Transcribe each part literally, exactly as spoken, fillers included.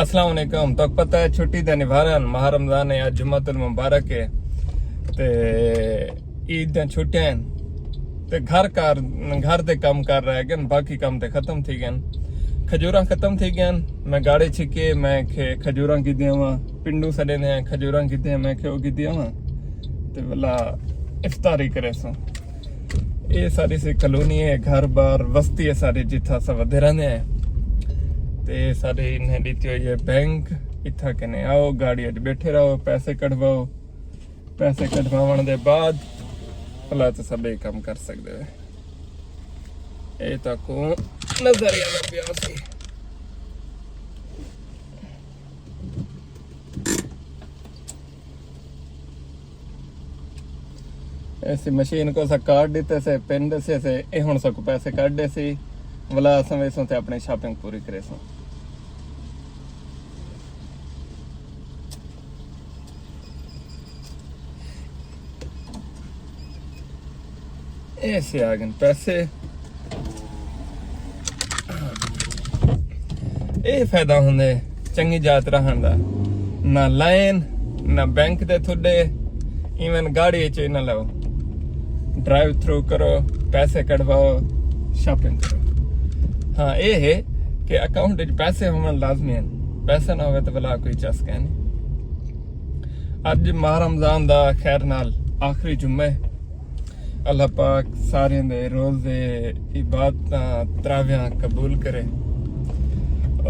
السلام علیکم۔ تہاکوں پتہ ہے چھٹی دے نبھارن، ماہ رمضان ہے، اڄ جمعۃ المبارک ہے تے عید دیاں چھٹیاں ہن تے گھر کار، گھر دے کم کر رہ ڳئے، باقی کم تے ختم تھی ڳئے۔ کھجوراں ختم تھی ڳئے۔ میں گاڑی چھکے، میں کہ کھجوراں گھدیاں واں، پنڈوں سݙیندے ہیں، کھجوراں گھدیاں، میں کہ او گھدیاں واں تے ولا افطاری کریسوں۔ اے ساری سی کالونی ہے، گھر بار وستی ہے ساری، جتھاں اساں ودھے رہندے ہیں۔ تے ساری انہیں ݙتی ہوئی ہے بینک، اتھاں کنے آؤ، گاڑی اچ ٻیٹھے رہو، پیسے کڈھواؤ، پیسے کڈھواوݨ دے بعد اللہ تے سبھے کم کر سکدے ہو۔ اے تاکوں نظر ہی آندا پیا سی۔ ایسی مشین کو سا کارڈ ݙتے سے، پن ݙسے سے، اے ہݨ ساکوں پیسے کڈھ ݙے سی، ولا اساں ویسوں تے اپݨی شاپنگ پوری کریسوں۔ ایسے آ ڳئے پیسے۔ اے فائدہ ہوندے چنڳی جاہ تے رہݨ دا، نہ لائن، نہ بینک دے تھݙے، ایون گاڑی اچ نہ لو، ڈرائیو تھرو کرو، پیسے کڈھواؤ، شاپنگ کرو۔ ہاں، اے ہے کہ اکاؤنٹ اچ پیسے ہووݨ لازمی ہن، پیسے نہ ہووے تے ولا کوئی چس کائنی۔ اڄ ماہ رمضان دا خیر نال آخری جمعہ ہے۔ اللہ پاک ساریں دے روزے، عبادتاں، تراویحاں قبول کرے،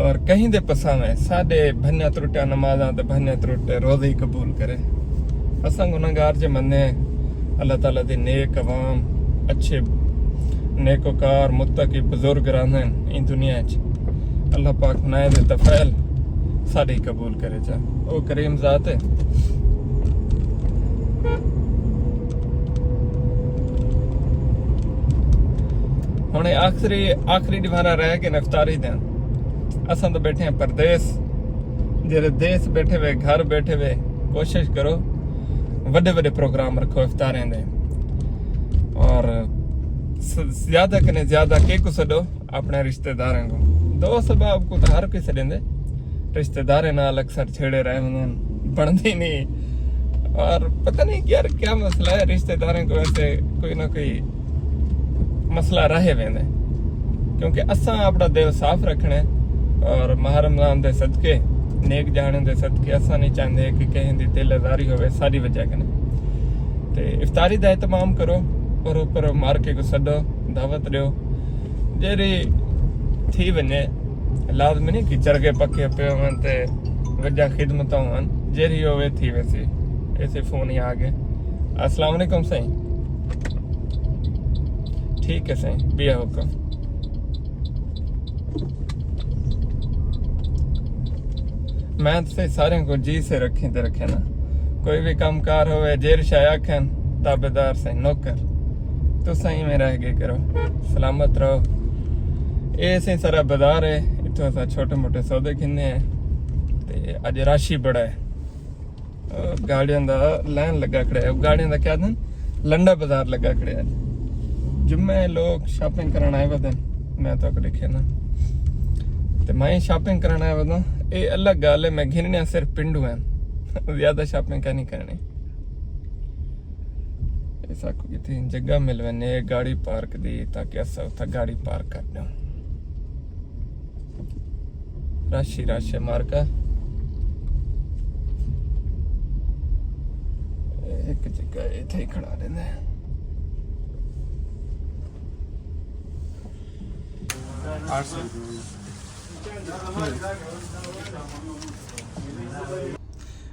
اور کہیں دے پساویں ساݙے بھنیاں ترٹیاں نمازاں تے بھنیاں ترٹے روزے ہی قبول کرے۔ اساں گناہگار جے مندے ہیں، اللہ تعالیٰ دی نیک عوام، اچھے نیکوکار، متقی بزرگ رہندے ہیں ایں دنیا اچ۔ اللہ پاک انہاں دے طفیل ساݙے ہی قبول کرے چا۔ او کریم ذات ہے۔ ہݨ آخری، آخری ݙیوارا رہ ڳئے افطاری دیاں۔ اساں تاں ٻیٹھے ہیں پردیس، جیڑھے دیس ٻیٹھے وے، گھر ٻیٹھے وے، کوشش کرو وݙے وݙے پروگرام رکھو افطاریں دے، اور س-، زیادہ کنے زیادہ کیکوں سݙو، اپݨے رشتہ داراں کوں۔ دوست احباب کوں تاں ہر کوئی سݙیندے، رشتہ داریں نال اکثر چھیڑے رہ ویندن، بݨدی نہیں۔ اور پتہ نہیں یار کیا مسئلہ ہے، رشتہ داراں کوں ویسے کوئی نہ کوئی مسئلہ رہے ویندے، کیونکہ اساں اپݨا دل صاف رکھݨے، اور ماہ رمضان دے صدقے، نیک جاݨے دے صدقے اساں نہیں چاہندے کہ کہیں دی دل آزاری ہووے ساݙی وجہ کنے۔ تے افطاری دا اہتمام کرو، اور اوپر مارکے کوں سݙو، دعوت ݙیو، جیڑھی تھی ونڄے۔ لازمی نہیں کہ چرگے پکے پئے ہوون تے وݙیاں خدمتاں ہوون، جیڑھی ہووے تھی ویسی۔ ایسے فون ہی آ ڳئے۔ السلام علیکم سائیں۔ ٹھیک ہے سائیں، ٻیا حکم۔ میں تے سارے کو جی سے رکھیں تے رکھے نا۔ کوئی بھی کام کار ہوئے، جیر شاہ آکھن، تابعدار سائیں نوکر۔ تساں ایویں رہ ڳئے کرو، سلامت رہو۔ اے سائیں سارا بازار ہے، اتھوں اساں چھوٹے موٹے سودے گھنے ہیں۔ تے اڄ رش ہی بڑا ہے۔ گاڑیاں دا لائن لڳا کھڑا ہے۔ گاڑیاں دا کیا دن؟ لنڈا بازار لڳا کھڑا ہے۔ جمعہ لوگ شاپنگ کرݨ آئے ودن، میں تاکوں ݙیکھے نا۔ تے میں شاپنگ کرݨ آئے وداں۔ اے الڳ ڳالھ ہے، میں گھنݨیاں صرف پنڈوں ہیں، زیادہ شاپنگ کائنی کرݨی۔ اے ساکوں کتھے جگہ مل ونڄے گاڑی پارک دی، تاکہ اساں اتھاں گاڑی پارک کر ݙیوں۔ رش ہی رش ہے مارکا۔ ہک جگہ اتھے ہی کھڑا رہندا ہے۔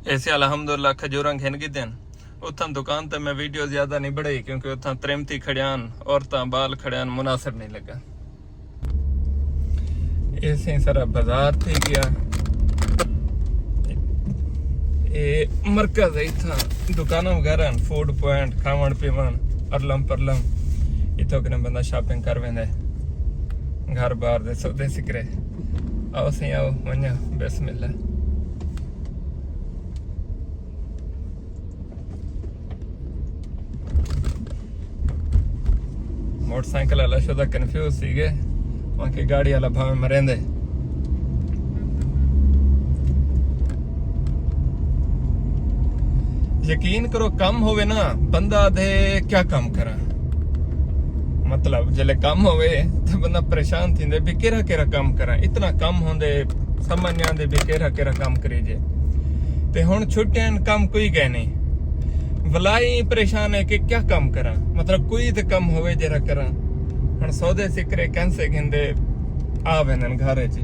ایسے الحمدللہ کھجوراں گھن گھدن۔ اتھاں دکان تے میں ویڈیو زیادہ نہیں بݨائی، کیونکہ اتھاں تریمتی کھڑیان، عورتاں، ٻال کھڑیان، مناسب نہیں لڳا۔ اے سئیں سارا بازار تھی ڳیا۔ اے مرکز ہے، اتھاں دکاناں وغیرہ ہن، فوڈ پوائنٹ، کھاوݨ پیوݨ، ارلم پرلم، اتھوں کنے بندہ شاپنگ کر ویندے، گھر بار دے سودے سکرے۔ آؤ سئیں آؤ، ونڄو، بسم اللہ۔ موٹر سائیکل والا شدہ کنفیوز تھی ڳئے، باقی گاڑی والا بھاویں مریندے۔ یقین کرو، کم ہووے نا، بندہ آدھے کیا کم کراں؟ مطلب جلے کم ہووے تے بندہ پریشان تھیندے بھی کیرا کیرا کم کراں، اتنا کم ہوندے، سمجھ نہیں آندے بھی کیرا کیرا کم کریجے۔ تے ہن چھٹیاں ہن، کم کوئی گئے نہیں، ولائی پریشان ہے کہ کیا کم کراں، مطلب کوئی تے کم ہووے جیرا کراں۔ ہن سودے سکرے کینسے گھندے آ ویندن گھر اچ۔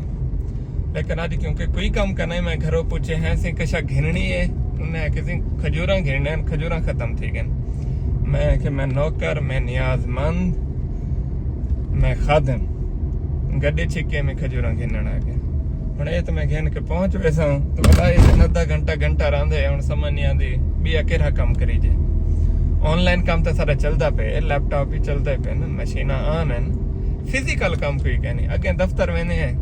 لیکن اڄ کیونکہ کوئی کم کرنا ہے، میں گھروں پوچھے ہیں سی کشا گھننی ہے، انہیں آکھیا سی کھجوراں گھننے ہیں، کھجوراں ختم تھی گئن۔ میں آکھیا میں نوکر، میں نیاز مند، میں خادم۔ گڈی چھکے میں کھجوراں گھنن آ گئے۔ ہن اے تو میں گھن کے پہنچ ویساں تو پتہ ہے ادھا گھنٹہ گھنٹہ راندے، ہن سمجھ نہیں آندی بیا کیرا کم کریجے۔ آن لائن کم تو سارا چلدا پے، لیپ ٹاپ بھی چلدا پے نا، مشیناں آن ہیں، فزیکل کم کوئی کہنی۔ اگے دفتر ویندے ہیں،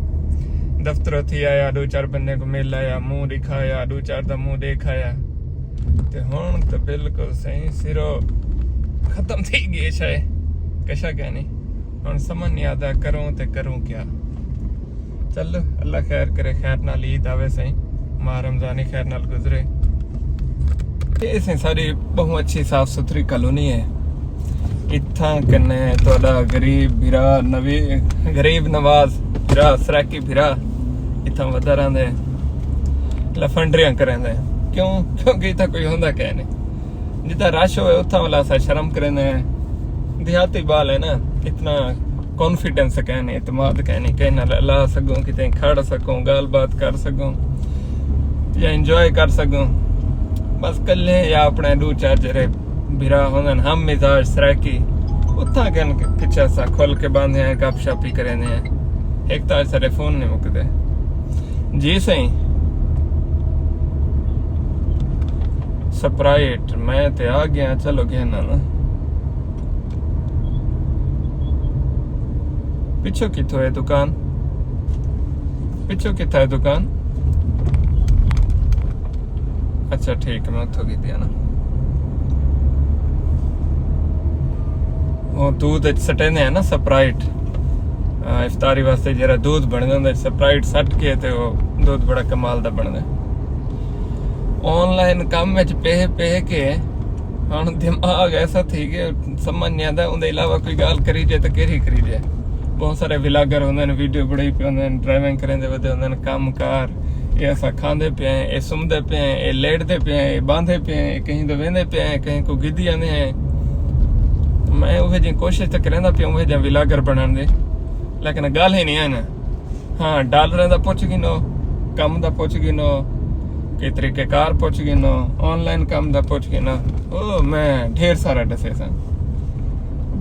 دفتر تھی آیا، دو چار بندے کو مل آیا، منہ دکھایا، دو چار دا منہ دیکھ آیا۔ تے ہن تے بالکل صحیح سرو ختم تھی گئے شے، کشا کہنی۔ ہن سمجھ نہیں آتا کروں تے کروں کیا۔ چلو، اللہ خیر کرے، خیر نال عید آوے سائیں، ماہ رمضانی خیر نال گزرے۔ اے سائیں ساری بہوں اچھی صاف ستھری کالونی ہے۔ اتھاں کنے تہاݙا غریب بھرا نوی، غریب نواز بھرا، سرائیکی بھرا اتھاں ودا رہندے، لفنڈریاں کریندے۔ کیوں؟ کیونکہ اتھاں کوئی ہوندا کائے نہیں۔ جتھاں رش ہوئے اتھاں والا اساں شرم کریندے ہیں۔ دیہاتی ٻال ہے نا، اتنا کانفیڈنس کائے نہیں، اعتماد کائے نہیں، کہیں نال الا سڳوں، کتھے کھڑ سڳوں، ڳالھ بات کر سڳوں یا انجوائے کر سڳوں۔ بس کلھے یا اپݨے ݙو چار جیڑھے بھرا ہوندن ہم مزاج سرائیکی، اتھاں کن پچھے اساں کھل کے ٻاہندے ہیں، گپ شپ ہی کریندے ہیں۔ ہک تاں اڄ ساݙے فون نہیں مکدے۔ جی سائیں، سپرائٹ میں تے آ گیا، چلو گھن آنا۔ پچھو کتھوں ہے دکان؟ پچھو کتھا ہے دکان؟ اچھا ٹھیک، میں اتھوں کیتی ہے نا۔ وہ دودھ اچ سٹیندے ہیں نا سپرائٹ، آ، افطاری واسطے جیڑھا دودھ بݨدا ہوندا، سپرائٹ سٹ کے تے وہ دودھ بڑا کمال دا بݨدا۔ آن لائن کم وچ پے پے کے ہݨ دماغ ایسا تھی کہ سمجھ نہیں آتا، اندے علاوہ کوئی ڳالھ کریجے تے کیڑھی کریجے۔ بہت سارے ولاگر ہوندے نے، ویڈیو بݨائی پے ہوندے نے، ڈرائیونگ کریندے ودے ہوندے نے، کم کار، اے اساں کھاندے پے ہیں، اے سمدے پے ہیں، اے لیٹدے پے ہیں، اے ٻاہندے پے ہیں، اے کہیں دے ویندے پے ہیں، کہیں کو گھدی آندے ہیں۔ میں اوہے جی کوشش تے کریندا پیا اوہے جا ولاگر بݨݨ دی، لیکن ڳالھ ہی نہیں ہے نا۔ ہاں، ڈالراں دا پچھ گھنو، کم دا پچھ گھنو، کہ طریقہ کار پچھ گھنو، آن لائن کم دا پچھ گھنو۔ او میں ڈھیر سارا ݙسے ساں۔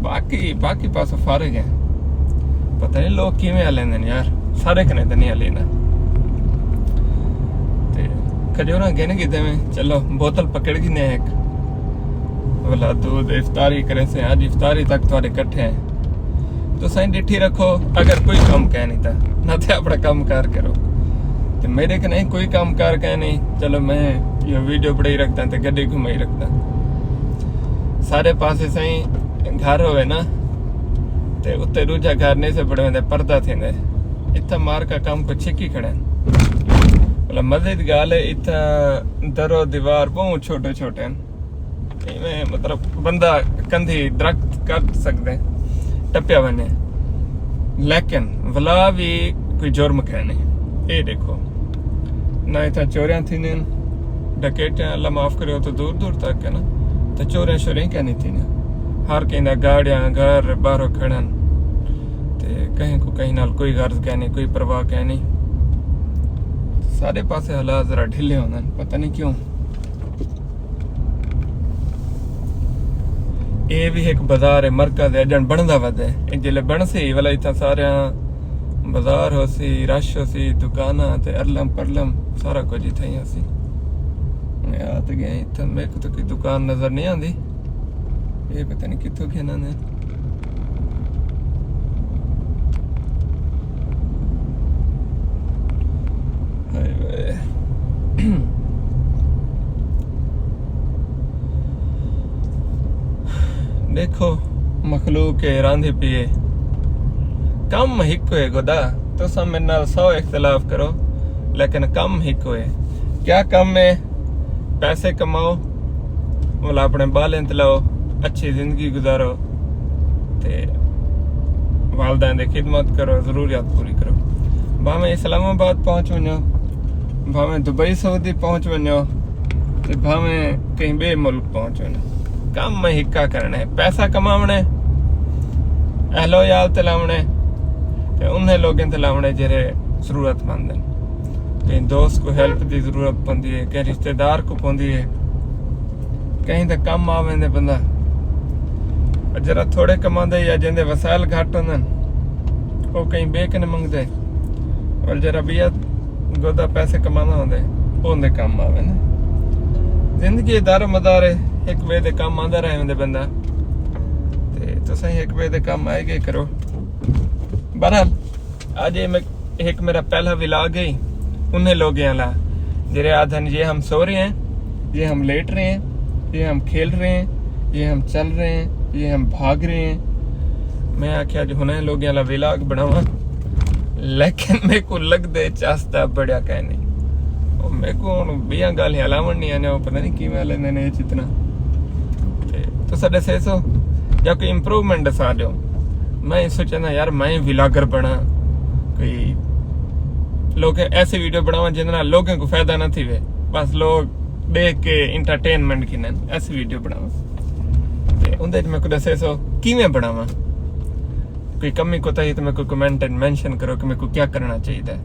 باقی، باقی پاسوں فارغ ہیں۔ پتہ نہیں لوگ کیویں ہلیندے نے یار، سارے کنے تے نہیں ہلیندا۔ تے کھجوراں گھن گھدے میں، چلو بوتل پکڑ گھنے ہک۔ ولا دودھ افطاری کرے سے، اڄ افطاری تک تہاݙے کٹھے ہیں۔ تساں ݙٹھی رکھو، اگر کوئی کم کائے نہیں تاں نہ تے اپݨا کم کار کرو۔ تے میݙے کنے کوئی کم کار کائے نہیں، چلو میں یہ ویڈیو بݨائی رکھدا تے گڈی گھمائی رکھدا۔ سارے پاسے سائیں گھر ہوئے نا، تے اتے ݙوجھا گھر نہیں سے بݨے ہوندے، پردہ تھیندے۔ اتھاں مار کا کم کو چھکی کھڑے ہیں۔ مطلب مزے دی ڳالھ ہے، اتھاں در و دیوار بہت چھوٹے چھوٹے ہیں۔ ایویں مطلب بندہ کندھی درخت کر سڳدے، ٹپیا ونڄے، لیکن ولا وی کوئی جرم کائے نہیں۔ اے ݙیکھو، نہ اتھاں چوریاں تھیندین، ڈکیٹیاں، اللہ معاف کرے، او تو دور دور تک ہے نا، تے چوریاں شوریاں کائے نہیں تھیندین۔ ہر کہیں دا گاڑیاں، گھر، ٻاہروں کھڑن، تے کہیں کو کہیں نال کوئی غرض کائے نہیں، کوئی پرواہ کائے نہیں۔ سارے پاسے حالات ذرا ڈھلے ہوندن، پتہ نہیں کیوں۔ اے وی ہک بازار ہے، مرکز ہے، اڄݨ بݨدا ودے۔ اے جیلے بݨسی، ولا اتھاں سارے بازار ہوسی، رش ہوسی، دکاناں تے ارلم پرلم سارا کجھ اتھاں ہی ہوسی۔ ہݨ آ تے ڳئے اتھاں، میکوں تاں کوئی دکان نظر نہیں آندی۔ اے پتہ نہیں کتھوں گھن آندے۔ ہائے وے۔ ݙیکھو، مخلوق ہے راندھی پئی ہے۔ کم ہکو ہے خدا، تساں میݙے نال سو اختلاف کرو، لیکن کم ہکو ہے۔ کیا کم ہے؟ پیسے کماؤ، مولا اپݨے ٻالیں تے لاؤ، اچھی زندگی گزارو تے والدین دی خدمت کرو، ضروریات پوری کرو۔ بھاویں اسلام آباد پہنچ ونڄو، بھاویں دبئی سعودی پہنچ ونڄو، تے بھاویں کہیں ٻئے ملک پہنچ ونڄو، کم میں ہکا کرݨا ہے، پیسہ کماوݨا ہے، اہل و عیال تے لاوݨا ہے، تے انہیں لوگیں تے لاوݨا ہے جڑے ضرورت مند ہیں۔ کہیں دوست کو ہیلپ دی ضرورت پوندی ہے، کہیں رشتہ دار کو پوندی ہے، کہیں دے کم آ ویندے بندہ۔ اور جرا تھوڑے کماندے یا جیندے وسائل گھٹ ہوندن، او کہیں ٻئے کنے منگدے، اور جرا ٻیا گودا پیسے کماندا ہوندے، اوندے کم آ ویندے۔ زندگی دار و مدار ہے، ہک ٻئے دے کم آندا رہ ویندے بندہ، تے تساں ہک ٻئے دے کم آئے گئے کرو۔ بہرحال، اڄ اے میں، ہک میرا پہلا ولاگ ہے انہیں لوگوں والا، جڑے آدھن، یہ ہم سو رہے ہیں، یہ ہم لیٹ رہے ہیں، یہ ہم کھیل رہے ہیں، یہ ہم چل رہے ہیں، یہ ہم بھاگ رہے ہیں۔ میں آکھیا اڄ انہیں لوگوں والا ولاگ بݨاواں، لیکن میکوں لڳدے چس دا بڑیا کائے نہیں۔ او میکوں ہݨ ٻیاں ڳالھیں الاوݨ نہیں آندیاں، او پتہ نہیں کیویں لیندے نے اچ اتنا۔ تے تساں ݙسیسو یا کوئی امپروومنٹ ݙسا ݙیو۔ میں سوچنا یار، میں ولاگر بݨاں، کوئی لوکیں ایسی ویڈیو بݨاواں جیندے نال لوکیں کوں فائدہ نہ تھیوے، بس لوگ ݙیکھ کے انٹرٹینمنٹ گھنن، ایسی ویڈیو بݨاواں۔ تے اوندے وچ میکوں ݙسیسو کیویں بݨاواں۔ کوئی کمی کوتاہی تے میکوں کمنٹ وچ مینشن کرو کہ میکوں کیا کرݨا چاہیدا ہے۔